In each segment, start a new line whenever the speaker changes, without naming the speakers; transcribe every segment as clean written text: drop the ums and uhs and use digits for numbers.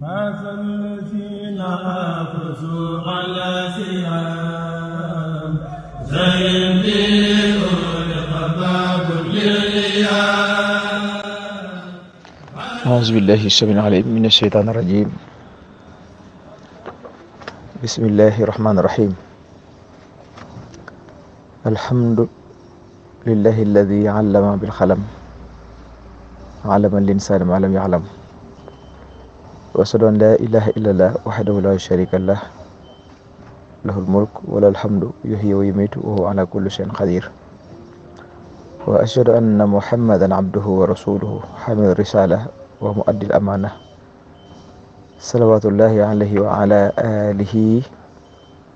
فاز الذين حافظوا على سيام زين بيقول خباب لليام.
أعوذ بالله السميع العليم من الشيطان الرجيم. بسم الله الرحمن الرحيم. الحمد لله الذي علم بالقلم علم الإنسان ما لم يعلم وأشهد أن لا إله إلا الله وحده لا شريك له له الملك وله الحمد يحيي ويميت وهو على كل شيء قدير وأشهد أن محمدا عبده ورسوله حامل الرسالة ومؤدي الأمانة صلوات الله عليه وعلى آله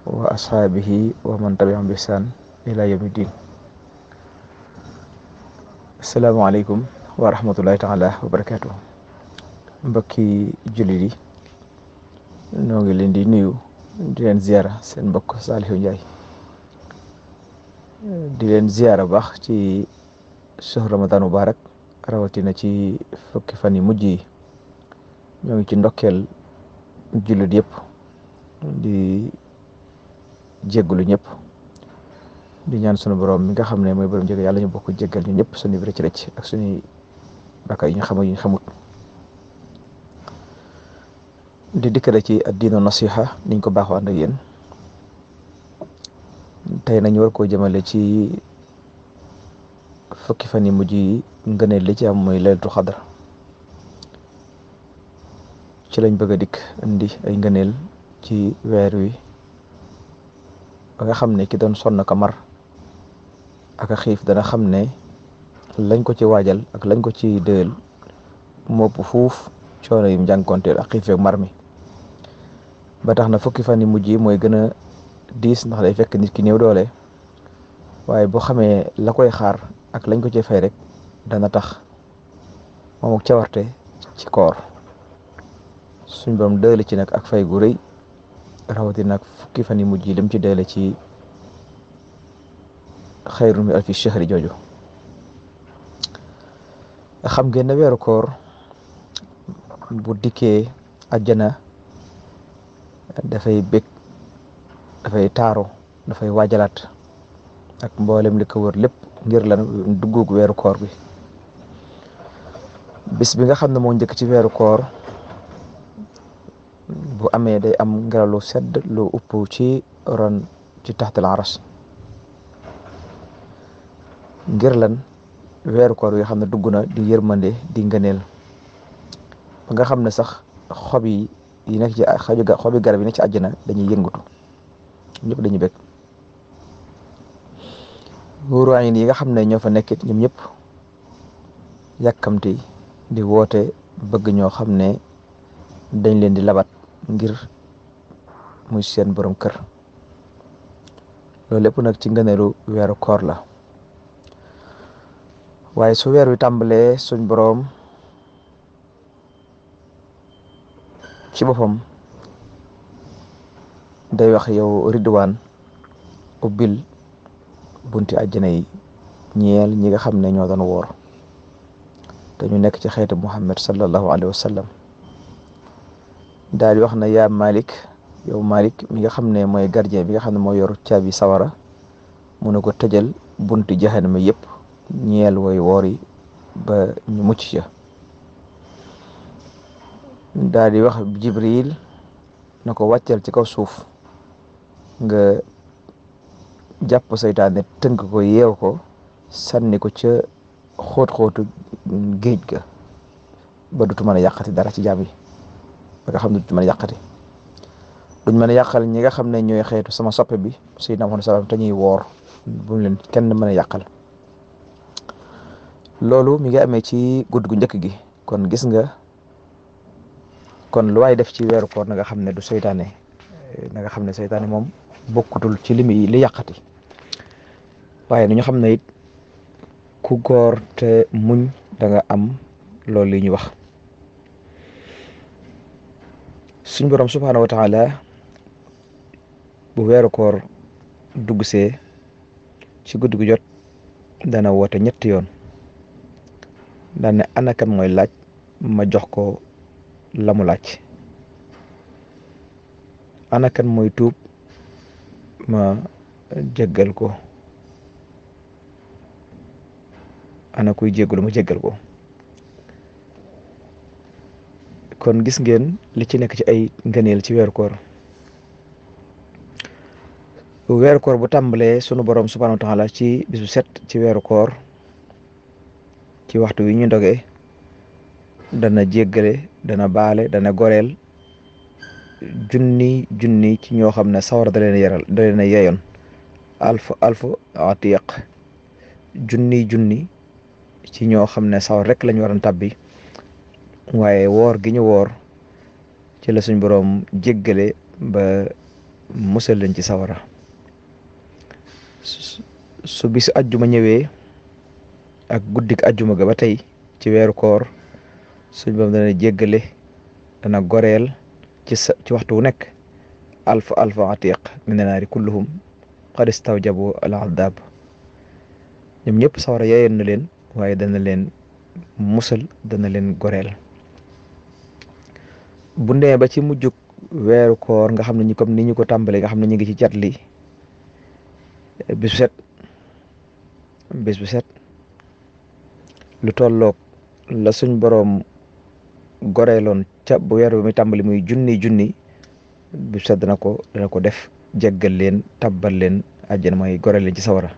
وأصحابه ومن تبعهم بإحسان إلى يوم الدين. السلام عليكم ورحمة الله تعالى وبركاته. mbokki jullit yi noo ngi leen di nuyu di leen ziara seen mbokk Saliou Ndiaye di leen ziara baax ci shahru Ramadan mubarak rawatina ci fukki fan yi mujj yi ñoo ngi ci ndokkeel jullit yëpp di jéggulu ñëpp di ñaan sunu borom mi nga xam ne mooy borom jéggal yàlla ñu bokk jéggal ñu ñëpp suñu rëcc ak suñuy bakkaar yi ñu xam ak yi ñu xamut. di dikkale ci addiinu nasiha niñ ko baaxoo ànd ak yéen tey nañu war koo jëmale ci fukki fan yi mujj yi ngëneel li ci am mooy laylatul xadr ci lañ bëgg a dikk indi ay ngëneel ci weer wi ba nga xam ne ki doon sonn ka mar ak a xiif dana xam ne lañ ko ci waajal ak lañ ko ci dëël mopp fuuf coono yim jànkonteel ak xiif ak mar mi ba tax na fukki fan yi mujj yi mooy gën a diis ndax day fekk nit ki néew doole waaye boo xamee la koy xaar ak lañ ko ci fay rek dana tax moom ak cawarte ci koor suñ borom dëële ci nag ak fay gu rëy rawati nag fukki fan yi mujj yi lim ci dëële ci xayrun min alfi shahri jooju. xam ngeen ne weeru koor bu dikkee àjjana dafay bég dafay taaru dafay waajalaat ak mboolem li ko wër lépp ngir lan duggug weeru koor bi bis bi nga xam ne moo njëkk ci weeru koor bu amee day am ngelaw lu sedd lu upp ci ron ci taxtal aras ngir lan weeru koor yi xam ne dugg na di yërmande di ngëneel ba nga xam ne sax xob yi nekk ci xobi garab yi nekk ci àjjana dañuy yëngatu ñëpp dañuy bëgg wóoru ayin yi nga xam ne ñoo fa nekkit ñoom ñëpp yàkkamti di woote bëgg ñoo xam ne dañ leen di labat ngir muy seen borom kër loolu lépp nag ci ngëneelu weeru koor la waaye su weer wi tàmbalee suñ borom ci boppam day wax yow ridwaan ubbil bunti àjjana yi ñeel ñi nga xam ne ñoo doon woor te ñu nekk ci xeetu Muhammad sallallahu alayhi wa sallam daal di wax na yaa Malik yow Malik mi nga xam ne mooy gardien bi nga xam ne moo yor caabi sawara mu ne ko tëjal bunti jahannama yëpp ñeel woy woor yi ba ñu mucc ca daal di wax Jibril na ko wàccal ci kaw suuf nga jàpp seytaane tënk ko yeew ko sànni ko ca xóot-xóotu géej ga ba dutu mën a yàqati dara ci jaam yi ba nga xam ne dutu mën a yàqati duñ mën a yàqal ñi nga xam ne ñooy xeetu sama soppe bi Seydina Muhammad sallallahu alayhi wasallam te ñuy woor bu mu leen kenn mën a yàqal loolu mi ngi amee ci gudd gu njëkk gi kon gis nga kon lu waay def ci weeru koor na nga xam ne du seytaane na nga xam ne seytaane moom bokkutul ci li yàqati waaye nañu xam ne it ku góor te muñ da nga am loolu li ñu wax suñ borom subhaanahu wa taala bu weeru koor dugg see ci guddi gu jot dana woote ñetti yoon daan ne ana kan mooy laaj ma jox ko la mu laaj ana kan mooy tuub ma jéggal ko, ana kuy jéggalu ma jéggal ko. kon gis ngeen li ci nekk ci ay ngëneel ci weeru koor. weeru koor bu tàmbalee sunu borom subhanahu wa taala ci bisu set ci weeru koor ci waxtu wi ñu ndogee dana jéggale, dana baale, dana goreel junni ci ñoo xam ne sawara da leen a yeyoon alfu atiq junni ci ñoo xam ne sawar rek lañu waroon tàbbi, waaye woor gi ñu woor ci la suñ boroom jéggale ba musal leen ci sawara. su bisu ajjuma ñëwee ak guddik ajjuma ga ba tey ci weeru koor suñ boroom dana jéggale, dana goreel ci waxtu wu nekk alfu atiq mina naari kulluhum qad istawjabu al adab. ñoom ñëpp sawara yeyoon na leen, waaye dana leen musal, dana leen goreel. bu ndee ba ci mujjug weeru koor nga xam ne comme ni ñu ko tàmbalee nga xam ne ñu ngi ci cat li bis bu set lu tolloog la suñ boroom goreeloon ca bu weer bi muy tàmbali muy junni bis bu set dana ko def, jéggal leen, tabbal leen àjjana, mooy goreel leen ci sawara.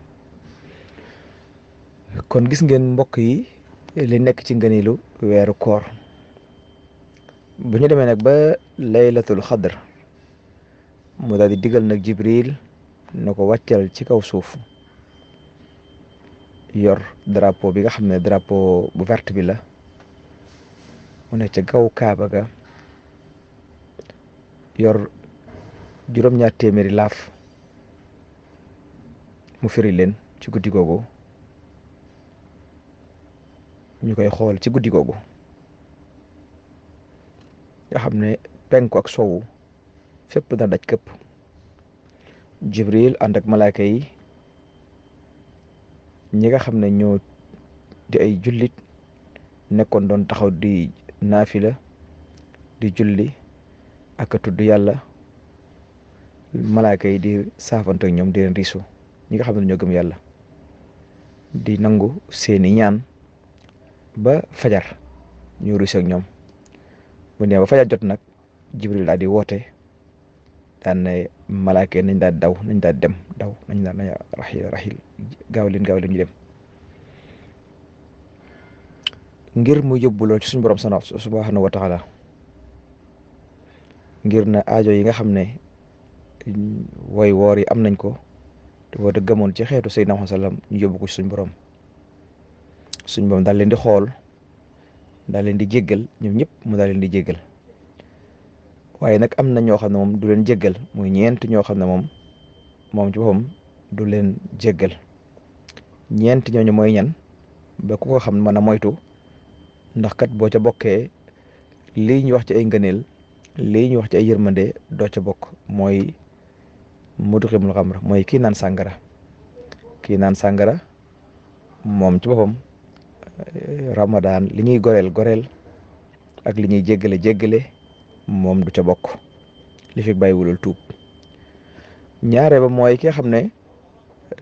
kon gis ngeen mbokk yi li nekk ci ngëneelu weeru koor. bu ñu demee nag ba laylatul xadr mu daal di digal nag Jibril na ko wàccal ci kaw suuf, yor drapeau bi nga xam ne drapeau bu vert bi la, mu ne ca kaw kaaba ga, yor juróom-ñaar téeméeri laaf, mu firi leen ci guddi googu, ñu koy xool ci guddi googu nga xam ne penku ak sowu fépp na daj këpp. Jibril ànd ak malaaka yi, ñi nga xam ne ñoo di ay jullit nekkoon doon taxaw di naafila, di julli ak a tudd yàlla, malaaka yi di saafante ak ñoom di leen riisu, ñi nga xam ne ñoo gëm yàlla di nangu seeni ñaan ba fajar ñu riisu ak ñoom. bu nee ba fajar jot nag Jibril daal di woote, daan ne malaaka nañ daal daw, nañ daal dem daw, nañ raxil gaaw leen ñu dem, ngir mu yóbbuloo ci suñu borom subhanahu wa taala, ngir na aajo yi nga xam ne way woor yi am nañ ko te woo gëmoon ci xeetu Seydina Muhammad sallam ñu yóbbu ko ci suñu borom daal leen di xool, daal leen di jéggal ñoom ñëpp, mu daal leen di jéggal. waaye nag am na ñoo xam ne moom du leen jéggal, muy ñeent ñoo xam ne moom ci boppam du leen jéggal. ñeent ñooñu mooy ñan ba ku ko xam mën a moytu, ndax kat boo ca bokkee lii ñu wax ci ay ngëneel, lii ñu wax ci ay yërmande doo ca bokk. mooy mudximul xamr, mooy kii naan sàngara. moom ci boppam Ramadan li ñuy goreel ak li ñuy jéggale moom du ca bokk li fi bàyyiwulul tuub. ñaare ba mooy ki nga xam ne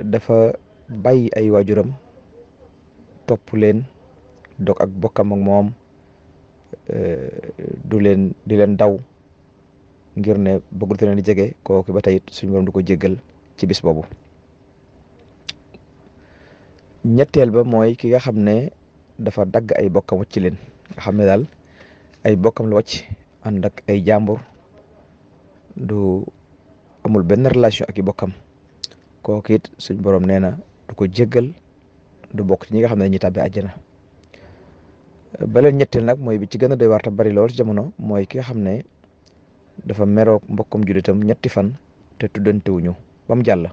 dafa bàyyi ay waajuram topp leen, dog ak bokkam ak moom, di leen daw ngir ne bëggul te leen di jege, kooku ba tey suñu borom du ko jéggal ci bis boobu. ñetteel ba mooy ki nga xam ne dafa dagg ay bokkam wacc leen, nga xam ne daal ay bokkam la wacc ànd ak ay jàmbur, du amul benn relation ak i bokkam, kooku it suñ borom nee na du ko jéggal, du bokk ci ñi nga xam ne dañuy tàbbi àjjana. baleen ñetteel nag mooy bi ci gën a doy waar te bari lool ci jamono, mooy ki nga xam ne dafa meroog mbokkum jullitam ñetti fan te tuddantewuñu ba mu jàll.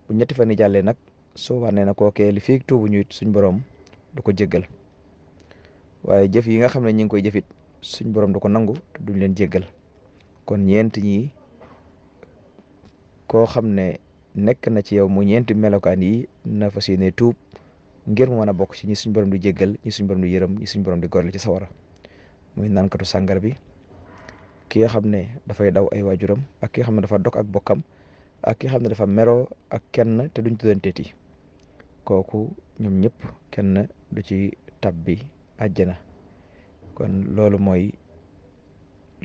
bu ñetti fan yi jàllee nag soobaa nee na kookee li fii tuubuñu it suñ borom du ko jéggal, waaye jëf yi nga xam ne ñi ngi koy jëfit suñ borom du ko nangu te duñ leen jéggal. kon ñeent ñi koo xam ne nekk na ci yow mu ñeenti melokaan yi na fas yéene tuub ngir mu mën a bokk ci ñi suñ borom di jéggal, ñi suñ borom di yërëm, ñi suñ borom di gorle ci sawara. muy naankatu sàngar bi, ki nga xam ne dafay daw ay waajuram ak ki nga xam ne dafa dog ak bokkam ak ki nga xam ne dafa meroo ak kenn te duñ tuddanteeti kooku ñoom ñëpp kenn du ci tabbi àjjana. kon loolu mooy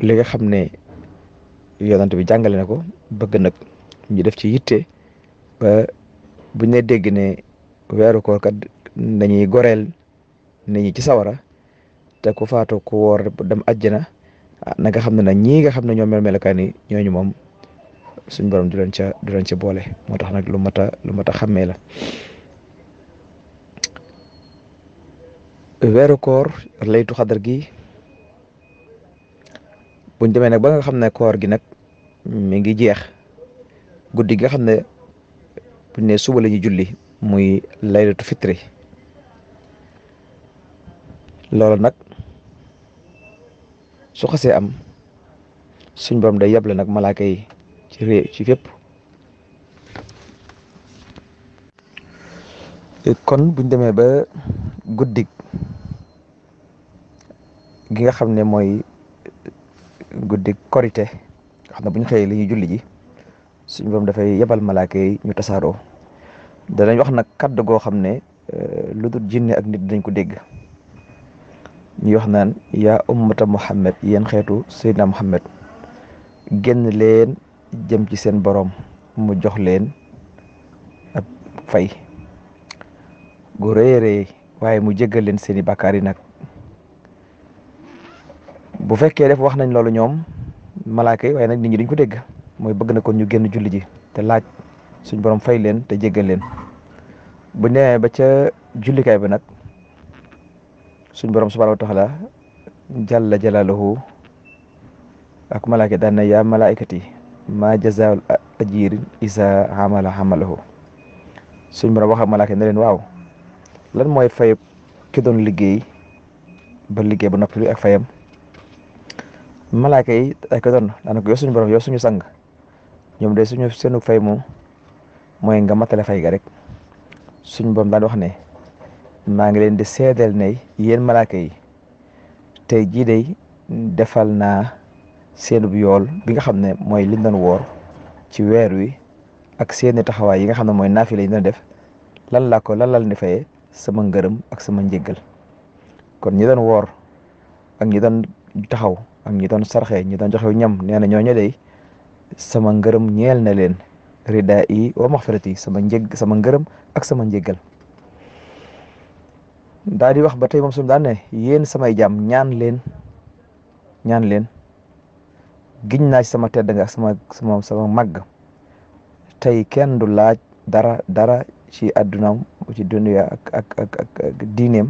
li nga xam ne yonent bi jàngale na ko bëgg nag ñu def ci yitte ba buñ ne dégg ne weeru koor kat dañuy goreel nit ñi ci sawara te ku faatu ku woor dem àjjana na nga xam ne nag ñii nga xam ne ñoo mel-melakaan yi ñooñu moom suñ borom du leen ca boole. moo tax nag lu mat a xàmmee la. weeru koor laytu xadar gi buñ demee nag ba nga xam ne koor gi nag mi ngi jeex guddi gi nga xam ne buñ ne suba la ñuy julli muy laylatu fitri loolu nag su xasee am suñ borom day yable nag malaaka yi ci fépp. kon buñ demee ba guddi gi nga xam ne mooy guddi korite nga xam ne buñ xëyee li ñuy julli ji suñ borom dafay yebal malaaka yi ñu tasaaroo danañ wax nag kaddu goo xam ne lu dul jinne ak nit dañ ko dégg ñuy wax naan yaa ummata Muhammad yéen xeetu Seydina Muhammad génn leen jëm ci seen borom mu jox leen ab fay gu rëy rëy waaye mu jéggal leen seeni bàkkaar yi nag. bu fekkee def wax nañ loolu ñoom malaaka yi waaye nag nit ñi duñ ko dégg mooy bëgg na kon ñu génn julli ji te laaj suñ borom fay leen te jéggal leen bu demee ba ca jullikaay bi nag suñ borom subhaanahu wa taala jalla jalaaluhu ak malaaka daan na yaa malaaikati ma jazaa'ul ajiir isa amala amalahu suñ borom wax ak malaaka ne leen waaw lan mooy fay ki doon liggéey ba liggéey ba noppi ak fayam. malaaka yi ay ko doon daanaka yow suñu borom yow suñu sang ñoom de seenu fay moom mooy nga matale fay ga rek suñu borom daan wax ne maa ngi leen di seedeel ne yéen malaaka yi tey jii de defal naa seenub yool bi nga xam ne mooy liñ doon woor ci weer wi ak seeni taxawaay yi nga xam ne mooy naafila yi doon def lan la ni fayee sama ngërëm ak sama njéggal. kon ñi doon woor ak ñi doon taxaw ak ñi doon sarxe ñi doon joxe ñam nee na ñooñu de sama ngërëm ñeel na leen ridaa yi wa maxfirati sama ngërëm ak sama njéggal. daal di wax ba tey moom suñu daan ne yéen samay jaam ñaan leen giñ naa ci sama tedd nga ak sama màgg tey kenn du laaj dara ci addunaam ci dunya ak diineem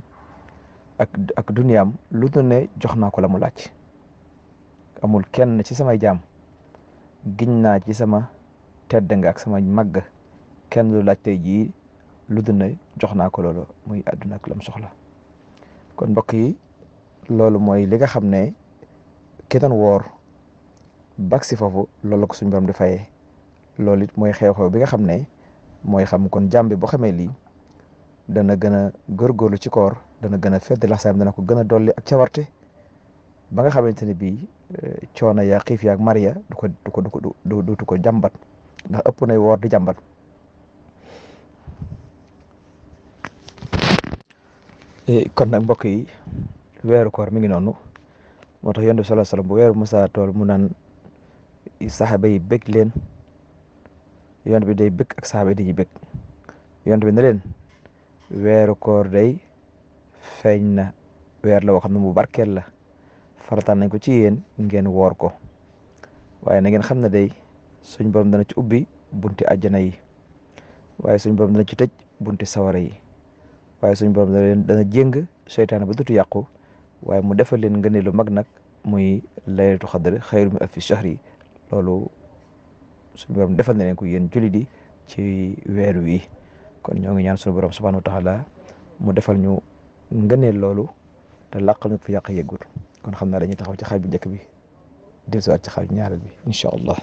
ak duniyaam lu dul ne jox naa ko la mu laaj. amul kenn ci samay jaam giñ naa ci sama tedd nga ak sama màgg kenn du laaj tey jii lu dul ne jox naa ko loolu muy àdduna ak lam soxla. kon mbokk yi loolu mooy li nga xam ne ki doon woor bak si foofu loolu la ko suñu borom di fayee. loolu it mooy xew-xew bi nga xam ne mooy xam kon jàmm bi boo xamee lii dana gën a góorgóorlu ci koor dana gën a fedd laxsaam dana ko gën a dolli ak cawarte ba nga xamante ne bii coono yaa xiif yaak mariya du ko jàmbat ndax ëpp nay woor di jàmbat. kon nag mbokk yi weeru koor mi ngi noonu moo tax yonent bi sallallahu alayhi wasallam bu weeru musaa tool mu naan saxaaba yi bëgg leen yonent bi day bëgg ak saxaaba yi dañuy bëgg yonent bi ne leen weeru koor day feeñ na weer la woo xam ne mu barkeel la farataan nañ ko ci yéen ngeen woor ko waaye na ngeen xam ne day suñ borom dana ci ubbi bunti àjjana yi waaye suñ borom dana ci tëj bunti sawara yi waaye suñ borom dana jéng seytaane ba dutu yàqu waaye mu defal leen ngëneelu mag nag muy laylatu xadr xayru min alfi shahri loolu suñu borom defal na leen ko yéen jullit yi ci weer wi kon ñoo ngi ñaan suñu borom subhanahu wa taala mu defal ñu ngëneel loolu te làqal ñu fi yàq yëggut kon xam naa dañuy taxaw ci xaaj bu njëkk bi dellusiwaat ci xaaj ñaareel bi incha allah.